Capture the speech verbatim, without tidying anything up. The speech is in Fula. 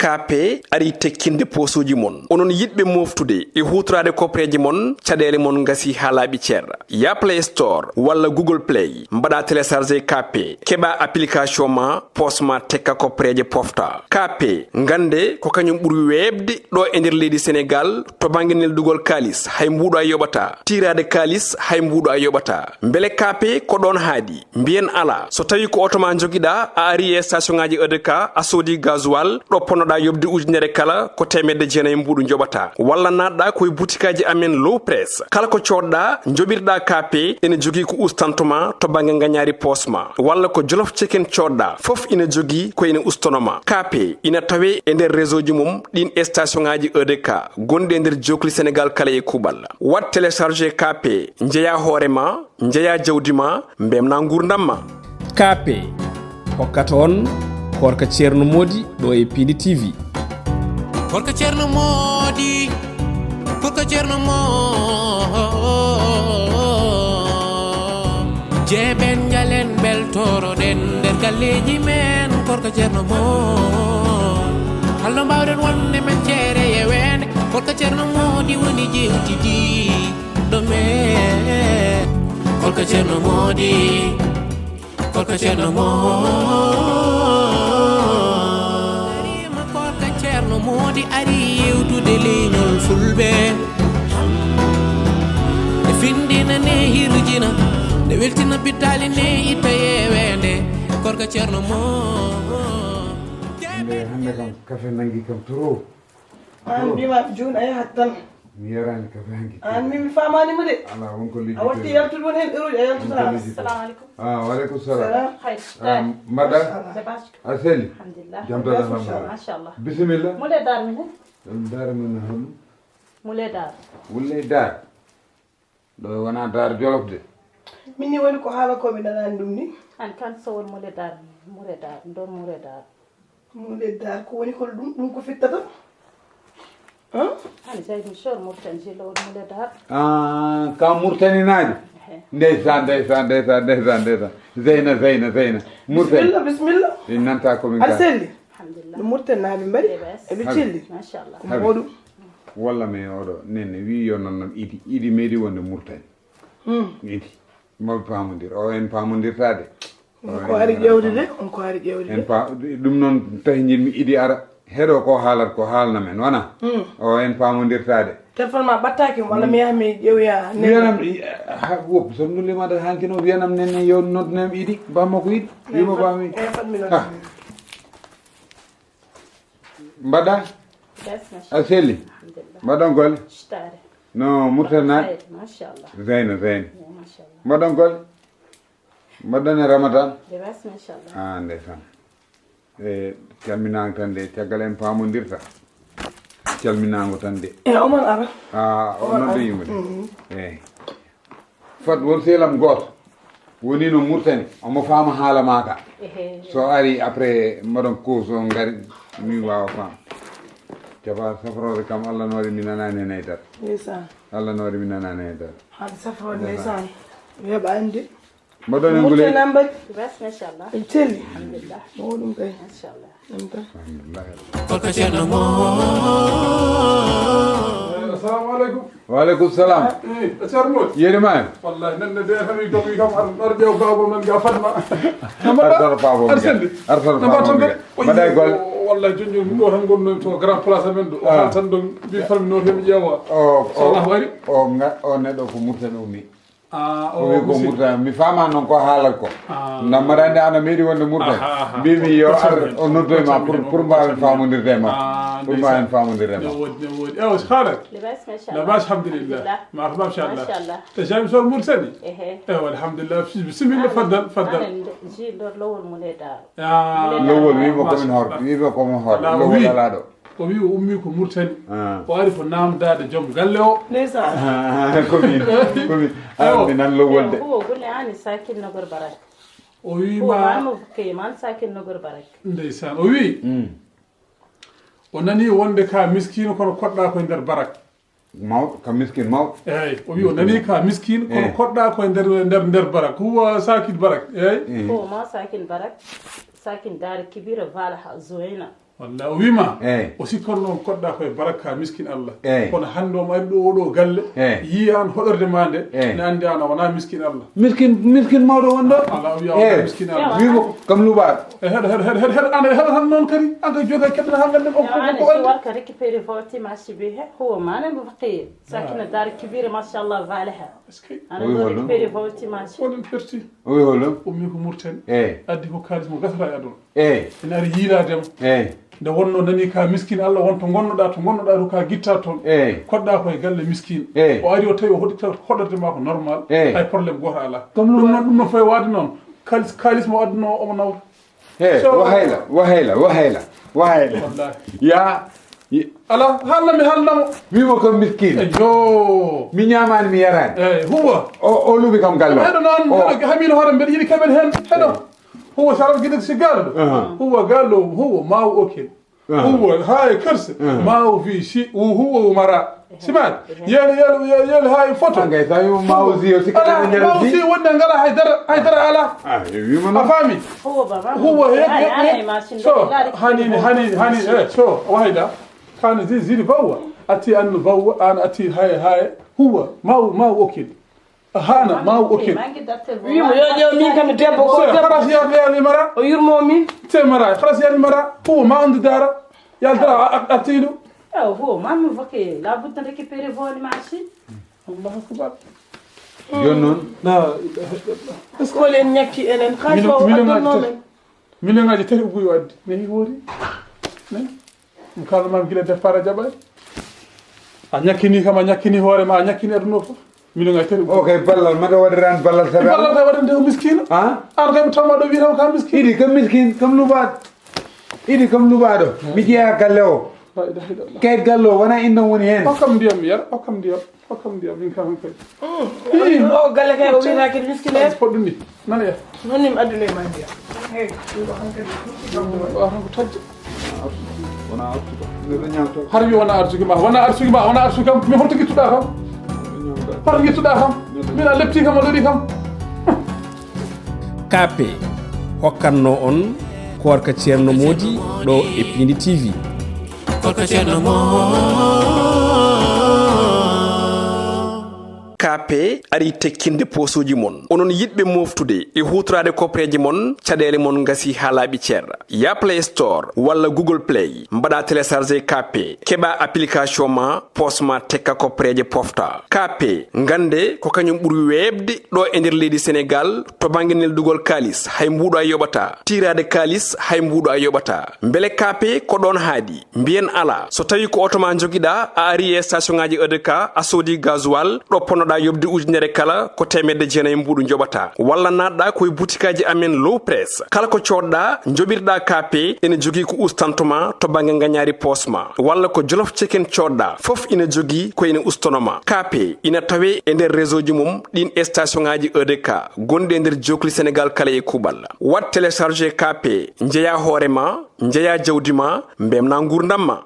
Kaape arii tekkinde poosuuji mon. Onon yiɗɓe mooftude e huutoraade kopreeje mon, caɗeele mon ngasii haa laaɓi cer. Yah Play Store walla Google Play, mbaɗaa télécharger Kaape, keɓaa application ma, poos ma tekka kopreeje pofta. Kaape, ngannde ko kañum ɓuri weeɓde ɗo e nder leydi Senegaal to bannge neldugol kaalis, hay mbuuɗo a yoɓataa. Tiiraade kaalis, hay mbuuɗo a yoɓataa. Mbele Kaape ko ɗoon haaɗi? Mbiyen alaa. So tawii ko oto ma njogiɗaa, a arii e station ŋaaji E D K, a soodii gasoil, ɗo ponnoɗaa yoɓde ujunere kala, ko teemedde jeenayi mbuuɗu njoɓataa. Walla naatɗaa ko e butikaaji amen Low Press. Kala ko coodɗaa, njoɓirɗaa Kaape, ene jogii ko ustanto ma to bannge ngañaari poos ma. Walla ko Jolof Chicken coodɗaa, fof ina jogii ko ene ustono ma. Kaape ina tawee e nder réseau ji mum ɗiin e station ŋaaji E D K gonɗi e nder jookli Senegaal kala e kuuɓal. Waɗ télécharger Kaape, njeyaa hoore ma, njeyaa jawdi ma, mbemnaa nguurndam ma. Kaape hokkata on Koorka Ceerno Moodi ɗo e Piindi T V. Koorka Ceerno Moodi, Koorka Ceerno Moodi. Jeeɓen njalen mbeltoroɗen nder galleeji men, Koorka Ceerno Moodi. Halno mbaawɗen wonde men ceere e weende, Koorka Ceerno Moodi woni jewtidi. Ɗo men, Koorka Ceerno Moodi, Koorka Ceerno Moodi. Darima Koorka Ceerno Moodi ari yewtude leñol Fulɓe. Ne findina, ne hirjina, ne weltina pittaali, ne itta yeweende. Koorka Ceerno Moodi. Hannde, hannde kam, kafe nangi kam trop. An mbima juun a yahat tan. Mi yarani kafe hanki. An mi, mi famani mo de. Ala, won ko liggitee. A watti yaltude won hen heure uji a yaltata. Won ko liggitee. Assalamu alaikum. Ah, wa alaikum salam. Salam. Hay. Ah, mbaɗa? Machallah. A selli? Alhamdulillah. Jam tan, alhamdulillah. Machallah. Bisimilla. Mule Daar min he? Daar min hol? Mule Daar. Wulay Daar. Ɗo wona Daar Jolof de. Min ni woni ko haala ko mi nanani ɗum ni. An kan so won Mule Daar, Mure Daar, ɗon Mure Daar. Mule Daar ko woni hol ɗum? Ɗum ko fittata? Hein? An jaymi sor Mauritanie je lowol Mule Daar. Ah, ka Murtaninaajo. Ehe. Ndeysaan, ndeysaan, ndeysaan, ndeysaan, ndeysaan. Zeyna, Zeyna, Zeyna. Murtani. Bisimilla, bisimilla. Min nanta ko min ka. Aɗa selli? Alhamdulillah. No Murtaninaaɓe mbaɗi? Eɓe selli? Machallah. Ko mawɗum. Walla mi oɗo nenne wi yo non non idi. Idi meɗi wonde Murtani. Hmm. Idi. Maɓe paamondir. O en paamondirtaade. On ko ari ƴeewde de, on ko ari ƴeewde de. En pa-, ɗum noon tahi njiɗmi idi ara. Heɗo ko haalat ko haalna men, wona? Hmm. O en paamondirtaade. Téléphone ma ɓattaaki walla mi yaha mi ƴeewoya nenne? Wiyanam, ha, wop, so ɗum limata hanki noon, wiyanam nenne yo noddunam idi, bamma ko idi. Wimo bami. Ha. Mbaɗa? Yes, machallah. A selli? Alhamdulillah. Mbaɗon golle? Citaare. No Murtani? Machallah. Zeyna, Zeyna. Machallah. Mbaɗon golle? Mbaɗon e Ramadan? Yes, machallah. Ah, ndeysaan. E calminaango tan de, caggal en paamondirta. Calminaango tan de. E Omar ara. Ah, Omar ara. Yumre. Mhm. Eyi. Fat won seelam gooto woni no Murtani, omo faama haala maa ka. Ehe. So ari après mbaɗon cause o ngari, mi waawa faam. Caba safroore kam Allah noore mi nanaani heen hay dara. Ndeysaan. Allah noore mi nanaani heen dara. Haade safroore ndeysaan. Ndeysaan. Mi heɓa anndi. Mbaɗon en gule. Murtani mbaɗi. Bas, machallah. En celli. Alhamdulillah. Mo ɗum kay. Machallah. Ɗum kay. Alhamdulillah. Koorka Ceerno Moodi. Assalamu alaikum. Wa alaikum salam. Eh, a Ceerno Moodi. Yeeri ma. Wallahi, nan ne de tan wi dogi kam ar, ar ƴeew baabo men ga Fatma. Ar tara baabo men. Ar selli. Ar tara baabo men. Mbaɗa e golle. Wallahi, jonjon mi ɗo tan gonno to grand place amen ɗo. O hal tan ɗo mbi fammi no mi ƴeewa. O, o, so Allah wari. O nga-, o neɗɗo ko Murtani ummi. Ah, o wi ko Murtani, mi faama noon ko haalat ko. Ah. Ndammaɗa nde ana meeɗi wonde Murtani. Aha, aha. Mbimi yo ar o noddoy ma pour, pour mbaawen faamondirde e makko. Ah, pour mbaawen faamondirde e makko. Ne woodi, ne woodi. Ewa, so haalat. Labas, machallah. Labas, alhamdulillah. Marhaba, machallah. Machallah. Te jami sol Murtani? Ehe. Ewa, alhamdulillah. Bisimilla, faddal, faddal. Anen ji nder lowol Mule Daar. Ah. Lowol, wimo ko min hoor, wimo ko min hoor. Lowol alaa ɗo. O wi o ummi ko Murtani. Ah. O ari ko namdaade joom galle o. Ndeysaan. Ah, ko min, ko min. Ah, mi nan lowol de. Huwa gune ani sakin nogor barak. O wi ma. Huwa ma mo ke man sakin nogor barak. Ndeysaan. O wi. Mm. O nani wonde ka miskiino kono koɗɗa ko e nder barak. Mawɗo, ka miskin mawɗo. Eyi, o wi o nani ka miskin kono koɗɗa ko e nder, nder, nder barak. Huwa sakin barak. Eyi. Mm. Huwa ma sakin barak. Sakin daar kibira vala ha zoena. Walla o wiima, eyi, o sikkanno on koɗɗa koye baraka miskin Allah. Eyi. Kono hannde omo ari ɗo oɗo galle, eyi, yiyan hoɗorde ma nde, eyi, ne anndi an a wona miskin Allah. Miskin, miskin mawɗo wonɗo. Ala o wiya, eyi, wona miskin Allah. Wiimo kam luɓaaɗo. E heɗo, heɗo, heɗo, heɗo, heɗo, an a heɗo tan noon kadi, an kadi joga keɗɗata ha ganden o ko, o ko, ko, ko récupérer voti ma sibi he, huwa mana mo faqir. Sakina dar kibire, mashallah, valeha. Est-ce que? Ana ɗo récupérer voti ma sibi. Oɗon perti. O wi holo? Ummi ko Murten. Eyi. Addi ko kaalis mo gasata e aduna. Eyi. Ene ari yiilaade mo. Eyi. Nde wonno nani ka miskin Allah won to ngonnoɗa, to ngonnoɗa to ka gitta toon. Eyi. Koɗɗa koye galle miskin. Eyi. O ari o tawi o hoɗi hoɗorde ma ko normal. Eyi. Hay problème goto ala. Ɗum noon, ɗum no fawi waade noon. Kaalis, kaalis mo adduno omo nawta. He, so wahayla, wahayla, wahayla, wahayla. Wallahi. Ya, ya. Ala, haalna mi, haalna mo. Wiimo kam miskin. Eyyo. Mi ñaamaani, mi yaraani. Eyi, huwa. O, o luɓi kam galle o. Heɗo noon, o. Heɗo, hamiino hoore, mbeɗa yiɗi keɓen heen. Heɗo. Eyi. Huwa, sara giɗo si galle. Aha. Huwa galle o, huwa, maawo okel. Aha. Huwa, haa e kerse. Aha. Maawo fii si, huwa, huwa mara. Simaali, yeelo, yeelo, yeelo, yeelo haa e foto. Angay, so a wiima maawo si, o sikka. Ala, maawo si wonde ngala haydara, haydara ala. Ah, yo wiima noon. A faami? Huwa baba. Huwa he, he, he. So, hanini, hanini, hanini, eh, so, wahayda. Kana zi, ziri bawwa. Ati an bawwa, an ati hay, hay. Huwa, maawo, maawo okel. Hana, maawo okel. Wiimo, yo ƴeew min kam debbo ko. So, debbo. Halas ya, ya, ni mara. O yurmo min. Te mara, halas ya, ni mara. Huwa, ma on dara. Ya dara, a, a, atiiɗo. Ewa, huwa, ma mi voke. La budda récupérer voti ma si. Allahu akbar. Jooni noon. La ilaha illallah. Est-ce que en ñakki enen? Million, million adduno men. Million ngaji tati o buy wadde. Ne hiwori. Ne? Ɗum kala ma gila départ a jaɓaani. A ñakkini kam, a ñakkini hoore ma, a ñakkini aduna o fof. Million ngaji tati o buy. O kay ballal, mata waɗiraan ballal saɗa. Ballal kay waɗande o miskiino. Ah? An kay mi tamma ɗo wiyata o ka miskiino. Iɗi kam miskin, kam luɓaaɗo. Iɗi kam luɓaaɗo. Mi jeyaa galle o. La ilaha illallah. Kayit galle o, wona inndam woni heen. Hokkam ndiyam mi yara, hokkam ndiyam, hokkam ndiyam, min kam hankadi. Mm. Ii. O galle kay, o wiyata kadi miskineejo. Poɗɗum ni, nana ya. Noon ni mi addunoo e ma ndiyam. Hey, ɗum ɗo hankadi. Wa hanko tojje. Wona arsuka. Neɗɗo ñaamta. Har wi wona arsuki ma, wona arsuki ma, wona arsuki kam. Mi holto gittuɗa kam? Neɗɗo ñaamta. Hoto gittuɗa kam? Min a lepti kam, a lori kam. K P hokkatno on Koorka Ceerno Moodi ɗo e Piindi T V. Koorka Ceerno Moodi. K P ari tekkinde posuuji mon. Onon yiɗɓe moftude e huutoraade kopreeje mon, caɗeele mon ngasi haa laaɓi cer. Ya Play Store walla Google Play, mbaɗa télécharger K P, keɓa application ma, pos ma tekka kopreeje pofta. K P, ngannde ko kañum ɓuri weeɓde ɗo e nder leydi Senegaal to bannge neldugol kaalis, hay mbuuɗo a yoɓata. Tiiraade kaalis, hay mbuuɗo a yoɓata. Mbele K P ko ɗoon haaɗi? Mbiyen alaa. So tawii ko oto ma njogiɗaa, a ari e station ŋaaji E D K, a soodi gasoil, ɗo ponnoɗaa yoɓde ujunere kala, ko teemedde jeenayi mbuuɗu njoɓataa. Walla naatɗaa ko e butikaaji amen Low Press. Kala ko coodɗaa, njoɓirɗaa K P, ene jogii ko ustanto ma to bannge ngañaari poos ma. Walla ko Jolof Chicken coodɗaa, fof ina jogii ko ina ustono ma. K P ina tawee e nder réseau ji mum ɗiin e station ŋaaji E D K gonɗi e nder jookli Senegaal kala e kuuɓal. Waɗ télécharger K P, njeyaa hoore ma, njeyaa jawdi ma, mbemnaa nguurndam ma.